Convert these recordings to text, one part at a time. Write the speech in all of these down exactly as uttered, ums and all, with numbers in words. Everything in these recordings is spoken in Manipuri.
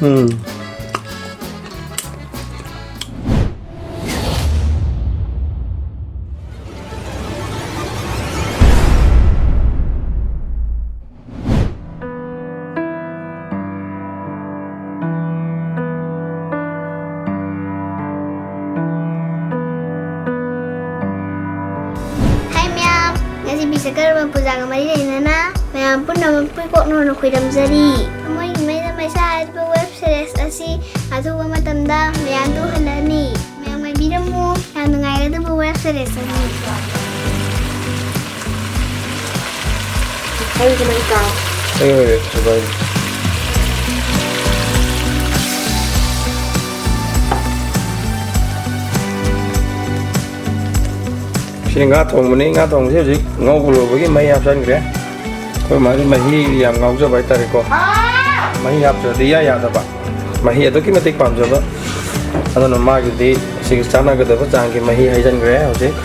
ꯎꯝ꯫ Hi ꯃꯌꯥꯝ, ꯉꯁꯤ ꯕꯤꯁꯀꯔꯃ ꯄꯨꯖꯥꯒ ꯃꯔꯤ ꯂꯩꯅꯅ ꯃꯌꯥꯝ ꯄꯨꯝꯅꯃꯛꯄꯨ ꯏꯀꯣꯛꯅꯧꯅ ꯈꯨꯏꯔꯝꯖꯔꯤ꯫ ꯊꯃꯣꯏꯒꯤ ꯃꯩꯗ ꯃꯩꯁꯥ ꯍꯥꯏꯔꯤꯕ ꯋꯦꯕ ꯁꯤꯔꯤꯁ ꯑꯁꯤ ꯑꯊꯨꯕ ꯃꯇꯝꯗ ꯃꯌꯥꯝꯗ ꯎꯍꯜꯂꯅꯤ꯫ ꯃꯌꯥꯝ ꯉꯥꯏꯕꯤꯔꯝꯃꯨ, ꯌꯥꯝ ꯅꯨꯡꯉꯥꯏꯒꯗꯕ ꯋꯦꯕ ꯁꯤꯔꯤꯁ ꯑꯃꯅꯤ꯫ ꯍꯣꯏ, ꯍꯣꯏ, ꯁꯨꯒꯥꯏ꯫ ꯁꯤ ꯉꯥ ꯊꯣꯡꯕꯅꯤ꯫ ꯉꯥ ꯊꯣꯡꯕꯁꯤ ꯍꯧꯖꯤꯛ ꯉꯧꯕ ꯂꯣꯏꯕꯒꯤ ꯃꯍꯤ ꯍꯥꯞꯆꯟꯈ꯭ꯔꯦ꯫ ꯑꯩꯈꯣꯏ ꯃꯥꯗꯤ ꯃꯍꯤ ꯌꯥꯝ ꯉꯥꯎꯖꯕ ꯍꯥꯏꯇꯥꯔꯦꯀꯣ꯫ ꯃꯍꯤ ꯍꯥꯞꯇ꯭ꯔꯗꯤ ꯏꯌꯥ ꯌꯥꯗꯕ꯫ ꯃꯍꯤ ꯑꯗꯨꯛꯀꯤ ꯃꯇꯤꯛ ꯄꯥꯝꯖꯕ꯫ ꯑꯗꯨꯅ ꯃꯥꯒꯤꯗꯤ ꯁꯤꯒ ꯆꯥꯟꯅꯒꯗꯕ ꯆꯥꯡꯒꯤ ꯃꯍꯤ ꯍꯩꯖꯤꯟꯈ꯭ꯔꯦ ꯍꯧꯖꯤꯛ꯫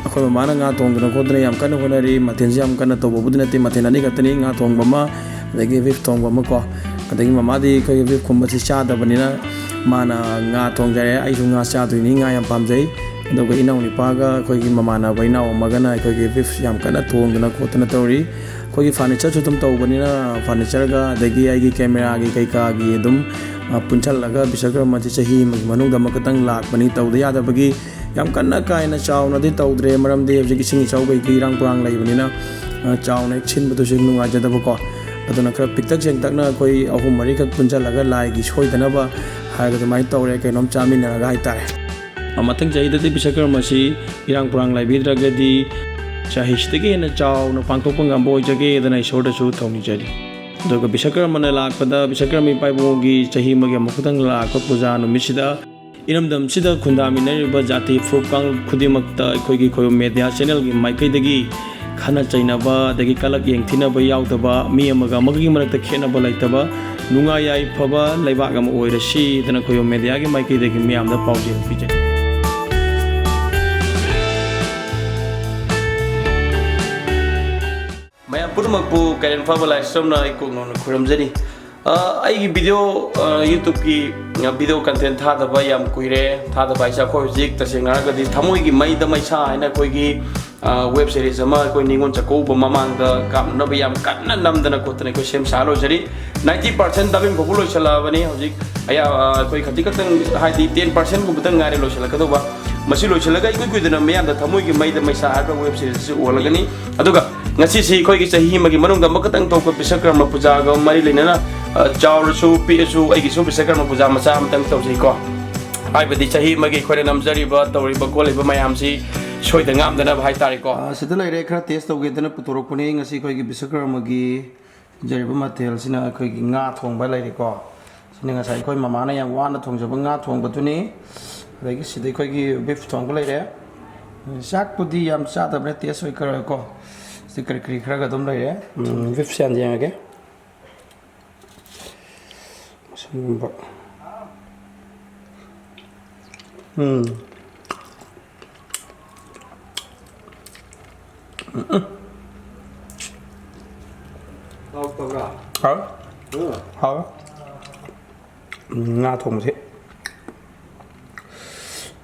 ꯑꯩꯈꯣꯏ ꯃꯃꯥꯅ ꯉꯥ ꯊꯣꯡꯗꯅ ꯈꯣꯠꯇꯅ ꯌꯥꯝ ꯀꯟꯅ ꯍꯣꯠꯅꯔꯤ꯫ ꯃꯊꯦꯜꯁꯤ ꯌꯥꯝ ꯀꯟꯅ ꯇꯧꯕꯕꯨꯗꯤ ꯅꯠꯇꯦ, ꯃꯊꯦꯜ ꯑꯅꯤ ꯈꯛꯇꯅꯤ, ꯉꯥ ꯊꯣꯡꯕ ꯑꯃ, ꯑꯗꯒꯤ ꯕꯤꯐ ꯊꯣꯡꯕ ꯑꯃ ꯀꯣ꯫ ꯑꯗꯒꯤ ꯃꯃꯥꯗꯤ ꯑꯩꯈꯣꯏꯒꯤ ꯕꯤꯐꯀꯨꯝꯕꯁꯤ ꯆꯥꯗꯕꯅꯤꯅ ꯃꯥꯅ ꯉꯥ ꯊꯣꯡꯖꯔꯦ꯫ ꯑꯩꯁꯨ ꯉꯥ ꯆꯥꯗꯣꯏꯅꯤ, ꯉꯥ ꯌꯥꯝ ꯄꯥꯝꯖꯩ꯫ ꯑꯗꯨꯒ ꯏꯅꯥꯎ ꯅꯨꯄꯥꯒ ꯑꯩꯈꯣꯏꯒꯤ ꯃꯃꯥꯟꯅꯕ ꯏꯅꯥꯎ ꯑꯃꯒꯅ ꯑꯩꯈꯣꯏꯒꯤ ꯕꯤꯐ ꯌꯥꯝ ꯀꯟꯅ ꯊꯣꯡꯗꯅ ꯈꯣꯠꯇꯅ ꯇꯧꯔꯤ꯫ ꯑꯩꯈꯣꯏꯒꯤ ꯐꯔꯅꯤꯆꯔꯁꯨ ꯑꯗꯨꯝ ꯇꯧꯕꯅꯤꯅ ꯐꯔꯅꯤꯆꯔꯒ ꯑꯗꯒꯤ ꯑꯩꯒꯤ ꯀꯦꯃꯦꯔꯥꯒꯤ ꯀꯩꯀꯥꯒꯤ ꯑꯗꯨꯝ, ꯑ, ꯄꯨꯟꯁꯜꯂꯒ ꯕꯤꯁꯀꯔꯃꯁꯤ ꯆꯍꯤ ꯑꯃꯒꯤ ꯃꯅꯨꯡꯗ ꯑꯃꯈꯛꯇꯪ ꯂꯥꯛꯄꯅꯤ꯫ ꯇꯧꯗ ꯌꯥꯗꯕꯒꯤ ꯌꯥꯝ ꯀꯟꯅ ꯀꯥ ꯍꯦꯟꯅ ꯆꯥꯎꯅꯗꯤ ꯇꯧꯗ꯭ꯔꯦ, ꯃꯔꯝꯗꯤ ꯍꯧꯖꯤꯛ ꯏꯁꯤꯡ ꯏꯆꯥꯎ ꯀꯩꯀꯩ ꯏꯔꯥꯡ ꯄꯔꯥꯡ ꯂꯩꯕꯅꯤꯅ, ꯑ, ꯆꯥꯎꯅ ꯍꯦꯛ ꯁꯤꯟꯕꯗꯨꯁꯨ ꯍꯦꯛ ꯅꯨꯡꯉꯥꯏꯖꯗꯕꯀꯣ꯫ ꯑꯗꯨꯅ ꯈꯔ ꯄꯤꯛꯇꯛ ꯆꯦꯡꯇꯛꯅ ꯑꯩꯈꯣꯏ ꯑꯍꯨꯝ ꯃꯔꯤꯈꯛ ꯄꯨꯟꯁꯤꯜꯂꯒ ꯂꯥꯏꯒꯤ ꯁꯣꯏꯗꯅꯕ ꯍꯥꯏꯔꯒ ꯑꯗꯨꯃꯥꯏꯅ ꯇꯧꯔꯦ, ꯀꯩꯅꯣꯝ ꯆꯥꯃꯤꯟꯅꯔꯒ ꯍꯥꯏꯇꯥꯔꯦ꯫ ꯑ, ꯃꯊꯪ ꯆꯍꯤꯗꯗꯤ ꯕꯤꯁꯀꯔꯃꯁꯤ ꯏꯔꯥꯡ ꯄꯔꯥꯡ ꯂꯩꯕꯤꯗ꯭ꯔꯒꯗꯤ ꯆꯍꯤꯁꯤꯗꯒꯤ ꯍꯦꯟꯅ ꯆꯥꯎꯅ ꯄꯥꯡꯊꯣꯛꯄ ꯉꯝꯕ ꯑꯣꯏꯖꯒꯦꯗꯅ ꯏꯁꯣꯔꯗꯁꯨ ꯊꯧꯅꯤꯖꯔꯤ꯫ ꯑꯗꯨꯒ ꯕꯤꯁꯀꯔꯃꯅ ꯂꯥꯛꯄꯗ ꯕꯤꯁꯀꯔꯃ ꯏꯄꯥ ꯏꯕꯨꯡꯒꯤ ꯆꯍꯤ ꯑꯃꯒꯤ ꯑꯃꯨꯛꯈꯛꯇꯪ ꯂꯥꯛꯄ ꯄꯨꯖꯥ ꯅꯨꯃꯤꯠꯁꯤꯗ ꯏꯔꯝꯗꯝꯁꯤꯗ ꯈꯨꯟꯗꯥꯃꯤꯟꯅꯔꯤꯕ ꯖꯥꯇꯤ ꯐꯨꯔꯨꯞ ꯀꯥꯡꯂꯨꯞ ꯈꯨꯗꯤꯡꯃꯛꯇ ꯑꯩꯈꯣꯏꯒꯤ ꯈꯣꯌꯣꯝ ꯃꯦꯗꯤꯌꯥ ꯆꯦꯅꯦꯜꯒꯤ ꯃꯥꯏꯀꯩꯗꯒꯤ ꯈꯠꯅ ꯆꯩꯅꯕ ꯑꯗꯒꯤ ꯀꯂꯛ ꯌꯦꯡꯊꯤꯅꯕ ꯌꯥꯎꯗꯕ, ꯃꯤ ꯑꯃꯒ ꯑꯃꯒꯒꯤ ꯃꯔꯛꯇ ꯈꯦꯠꯅꯕ ꯂꯩꯇꯕ, ꯅꯨꯡꯉꯥꯏ ꯌꯥꯏꯐꯕ ꯂꯩꯕꯥꯛ ꯑꯃ ꯑꯣꯏꯔꯁꯤꯗꯅ ꯈꯣꯌꯣꯝ ꯃꯦꯗꯤꯌꯥꯒꯤ ꯃꯥꯏꯀꯩꯗꯒꯤ ꯃꯤꯌꯥꯝꯗ ꯄꯥꯎꯖꯦꯜ ꯄꯤꯖꯔꯤ꯫ ꯃꯌꯥꯝ ꯄꯨꯝꯅꯃꯛꯄꯨ ꯀꯩꯔꯦꯝ ꯐꯥꯕ ꯂꯥꯏꯁ꯭ꯔꯝꯅ ꯑꯩ ꯀꯣꯛꯅꯧꯅ ꯈꯨꯔꯨꯝꯖꯔꯤ꯫ ꯑ, ꯑꯩꯒꯤ video, ꯑ, YouTube-ꯀꯤ, ꯑ, video content ꯊꯥꯗꯕ ꯌꯥꯝ ꯀꯨꯏꯔꯦ꯫ ꯊꯥꯗꯕ ꯍꯥꯏꯁꯦ, ꯑꯩꯈꯣꯏ ꯍꯧꯖꯤꯛ ꯇꯁꯦꯡꯅ ꯍꯥꯏꯔꯒꯗꯤ ꯊꯃꯣꯏꯒꯤ ꯃꯩꯗ ꯃꯩꯁꯥ ꯍꯥꯏꯅ ꯑꯩꯈꯣꯏꯒꯤ, ꯑ, web series ꯑꯃ ꯑꯩꯈꯣꯏ ꯅꯤꯉꯣꯜ ꯆꯥꯛꯀꯧꯕ ꯃꯃꯥꯡꯗ ꯀꯥꯞꯅꯅꯕ ꯌꯥꯝ ꯀꯟꯅ ꯅꯝꯗꯅ ꯈꯣꯠꯇꯅ ꯑꯩꯈꯣꯏ ꯁꯦꯝ ꯁꯥ ꯂꯣꯏꯖꯔꯤ꯫ Ninety percent dubbing ꯐꯥꯎꯕ ꯂꯣꯏꯁꯤꯜꯂꯛꯑꯕꯅꯤ꯫ ꯍꯧꯖꯤꯛ ꯑꯌꯥ-, ꯑ, ꯑꯩꯈꯣꯏ ꯈꯖꯤꯛ ꯈꯛꯇꯪ, ꯍꯥꯏꯗꯤ ten percent ꯒꯨꯝꯕꯇꯪ ꯉꯥꯏꯔꯦ ꯂꯣꯏꯁꯤꯜꯂꯛꯀꯗꯧꯕ꯫ ꯃꯁꯤ ꯂꯣꯏꯁꯤꯜꯂꯒ ꯏꯀꯨꯏ ꯀꯨꯏꯗꯅ ꯃꯤꯌꯥꯝꯗ ꯊꯃꯣꯏꯒꯤ ꯃꯩꯗ ꯃꯩꯁꯥ ꯍꯥꯏꯕ web series ꯑꯁꯤ ꯎꯍꯜꯂꯒꯅꯤ꯫ ꯑꯗꯨꯒ ꯉꯁꯤꯁꯤ ꯑꯩꯈꯣꯏꯒꯤ ꯆꯍꯤ ꯑꯃꯒꯤ ꯃꯅꯨꯡꯗ ꯑꯃꯈꯛꯇꯪ ꯊꯣꯛꯄ ꯕꯤꯁꯀꯔꯃ ꯄꯨꯖꯥꯒ ꯃꯔꯤ ꯂꯩꯅꯅ, ꯑ, ꯆꯥꯎꯔꯁꯨ ꯄꯤꯛꯑꯁꯨ ꯑꯩꯒꯤꯁꯨ ꯕꯤꯁꯀꯔꯃ ꯄꯨꯖꯥ ꯃꯆꯥ ꯑꯃꯇꯪ ꯇꯧꯖꯩꯀꯣ꯫ ꯍꯥꯏꯕꯗꯤ ꯆꯍꯤ ꯑꯃꯒꯤ ꯑꯩꯈꯣꯏꯅ ꯅꯝꯖꯔꯤꯕ, ꯇꯧꯔꯤꯕ ꯈꯣꯠꯂꯤꯕ ꯃꯌꯥꯝꯁꯤ ꯁꯣꯏꯗ ꯉꯥꯝꯗꯅꯕ ꯍꯥꯏꯇꯥꯔꯦꯀꯣ꯫ ꯑ, ꯁꯤꯗ ꯂꯩꯔꯦ, ꯈꯔ taste ꯇꯧꯒꯦꯗꯅ ꯄꯨꯊꯣꯔꯛꯄꯅꯤ꯫ ꯉꯁꯤ ꯑꯩꯈꯣꯏꯒꯤ ꯕꯤꯁꯀꯔꯃꯒꯤ ꯄꯤꯖꯔꯤꯕ ꯃꯊꯦꯜꯁꯤꯅ ꯑꯩꯈꯣꯏꯒꯤ ꯉꯥ ꯊꯣꯡꯕ ꯂꯩꯔꯦꯀꯣ꯫ ꯁꯤꯅ ꯉꯁꯥꯏ ꯑꯩꯈꯣꯏ ꯃꯃꯥꯅ ꯌꯥꯝ ꯋꯥꯅ ꯊꯣꯡꯖꯕ ꯉꯥ ꯊꯣꯡꯕꯗꯨꯅꯤ꯫ ꯑꯗꯒꯤ ꯁꯤꯗ ꯑꯩꯈꯣꯏꯒꯤ beef ꯊꯣꯡꯕ ꯂꯩꯔꯦ꯫ ꯆꯥꯛꯄꯨꯗꯤ ꯌꯥꯝ ꯆꯥꯗꯕꯅ taste ꯑꯣꯏꯈ꯭ꯔꯀꯣ꯫ ꯁꯤ ꯀꯔꯤ ꯀꯔꯤ ꯈꯔꯒ ꯑꯗꯨꯝ ꯂꯩꯔꯦ꯫ ꯎꯝ, beef ꯁꯦ ꯍꯥꯟꯅ ꯌꯦꯡꯉꯒꯦ꯫ ꯃꯁꯤꯒꯨꯝꯕ꯫ ꯎꯝ꯫ ꯎꯝ, ꯎꯝ꯫ ꯍꯥꯎꯇꯕ꯭ꯔꯥ? ꯍꯥꯎ꯫ ꯎꯝ꯫ ꯍꯥꯎ꯫ ꯎꯝ, ꯉꯥ ꯊꯣꯡꯕꯁꯦ꯫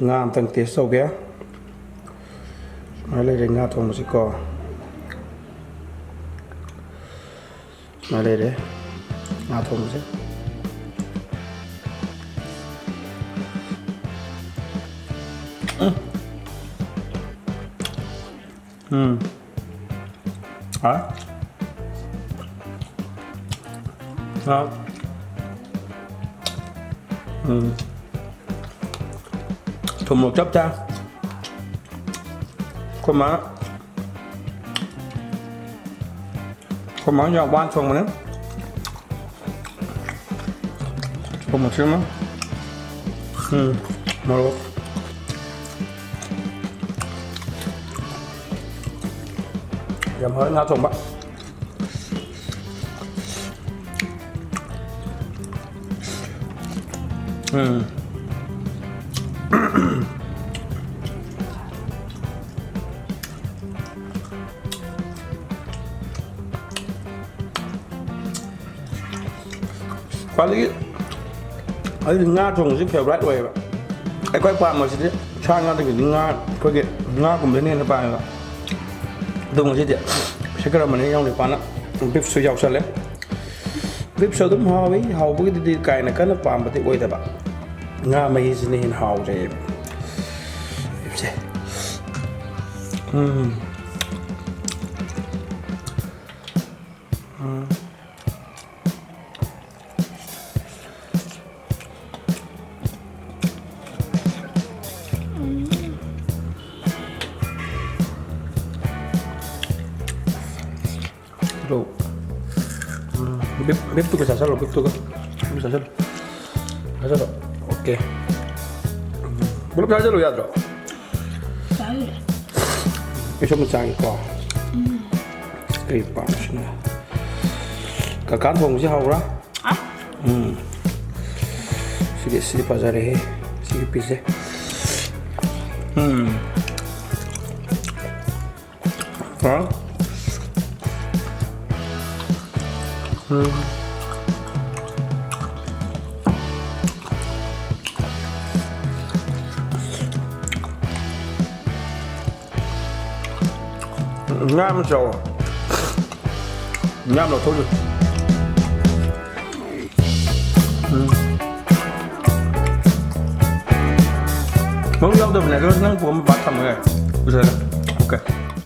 ꯉꯥ ꯑꯝꯇꯪ taste ꯇꯧꯒꯦ꯫ ꯁꯨꯃꯥꯏꯅ ꯂꯩꯔꯦ ꯉꯥ ꯊꯣꯡꯕꯁꯤꯀꯣ꯫ ꯁꯨꯃꯥꯏꯅ ꯂꯩꯔꯦ ꯉꯥ ꯊꯣꯡꯕꯁꯦ꯫ ꯎꯝ꯫ ꯎꯝ꯫ ꯍꯥꯎ꯫ ꯍꯥꯎ꯫ ꯎꯝ꯫ ꯊꯨꯝ ꯃꯣꯔꯣꯛ ꯆꯞ ꯆꯥꯏ꯫ ꯑꯩꯈꯣꯏ ꯃꯥ, ꯑꯩꯈꯣꯏ ꯃꯥ ꯌꯥꯝ ꯋꯥꯅ ꯊꯣꯡꯕꯅꯦ꯫ ꯊꯨꯝ ꯃꯣꯔꯣꯛ ꯑꯃ꯫ ꯎꯝ, ꯃꯣꯔꯣꯛ꯫ ꯌꯥꯝ ꯍꯥꯎꯔꯦ ꯉꯥ ꯊꯣꯡꯕ꯫ ꯎꯝ꯫ ꯈ꯭ꯋꯥꯏꯗꯒꯤ ꯑꯩꯗꯤ ꯉꯥ ꯊꯣꯡꯕꯁꯤ favourite ꯑꯣꯏꯌꯦꯕ꯫ ꯑꯩꯈꯣꯏ ꯄꯥꯝꯕꯁꯤꯗꯤ ꯁꯥ ꯉꯥꯗꯒꯤꯗꯤ ꯉꯥ, ꯑꯩꯈꯣꯏꯒꯤ ꯉꯥꯒꯨꯝꯕꯁꯤꯅ ꯍꯦꯟꯅ ꯄꯥꯝꯃꯦꯕ꯫ ꯑꯗꯣ ꯉꯁꯤꯗꯤ ꯁꯤꯀꯔ ꯑꯃꯅꯤ ꯏꯅꯥꯎ ꯅꯨꯄꯥꯅ beefꯁꯨ ꯌꯥꯎꯁꯜꯂꯦ꯫ Beefꯁꯨ ꯑꯗꯨꯝ ꯍꯥꯎꯏ, ꯍꯥꯎꯕꯒꯤꯗꯤ ꯀꯥ ꯍꯦꯟꯅ ꯀꯟꯅ ꯄꯥꯝꯕꯗꯤ ꯑꯣꯏꯗꯕ꯫ ꯉꯥ ꯃꯍꯤꯁꯤꯅ ꯍꯦꯟꯅ ꯍꯥꯎꯖꯩꯌꯦꯕ beefꯁꯦ꯫ ꯎꯝ꯫ ꯎꯝ꯫ ꯑꯗꯣ, ꯎꯝ, beef, beefꯇꯨꯒ ꯆꯥꯁꯜꯂꯣ, beefꯇꯨꯒ꯫ ꯑꯗꯨꯝ ꯆꯥꯁꯜꯂꯣ꯫ ꯆꯥꯁꯜꯂꯣ꯫ Okay꯫ ꯎꯝ꯫ ꯄꯨꯂꯞ ꯆꯥꯁꯜꯂꯣ ꯌꯥꯗ꯭ꯔꯣ? ꯆꯥꯁꯜꯂꯦ꯫ ꯑꯩꯁꯨ ꯑꯃ ꯆꯥꯒꯦꯀꯣ꯫ ꯎꯝ꯫ ꯀꯩ ꯄꯥꯝꯃꯤꯁꯤꯅ? ꯀꯀꯥ ꯊꯣꯡꯕꯁꯤ ꯍꯥꯎꯕ꯭ꯔꯥ? ꯑ? ꯎꯝ꯫ ꯁꯤꯗꯤ, ꯁꯤꯗꯤ ꯐꯖꯔꯦꯍꯦ꯫ ꯁꯤꯒꯤ pieceꯁꯦ꯫ ꯎꯝ꯫ ꯍꯥ? ꯎꯝ꯫ ꯉꯥ ꯑꯃ ꯆꯥꯎꯑꯣ꯫ ꯉꯥ ꯑꯃ ꯂꯧꯊꯣꯛꯑꯣ꯫ ꯎꯝ꯫ ꯃꯔꯨ ꯌꯥꯎꯗꯕꯅꯦ, ꯑꯗꯣ ꯅꯪ ꯄꯨꯔꯛꯑꯝꯕ ꯕꯥ ꯊꯝꯃꯒꯦ꯫ ꯎꯖꯔꯦ꯫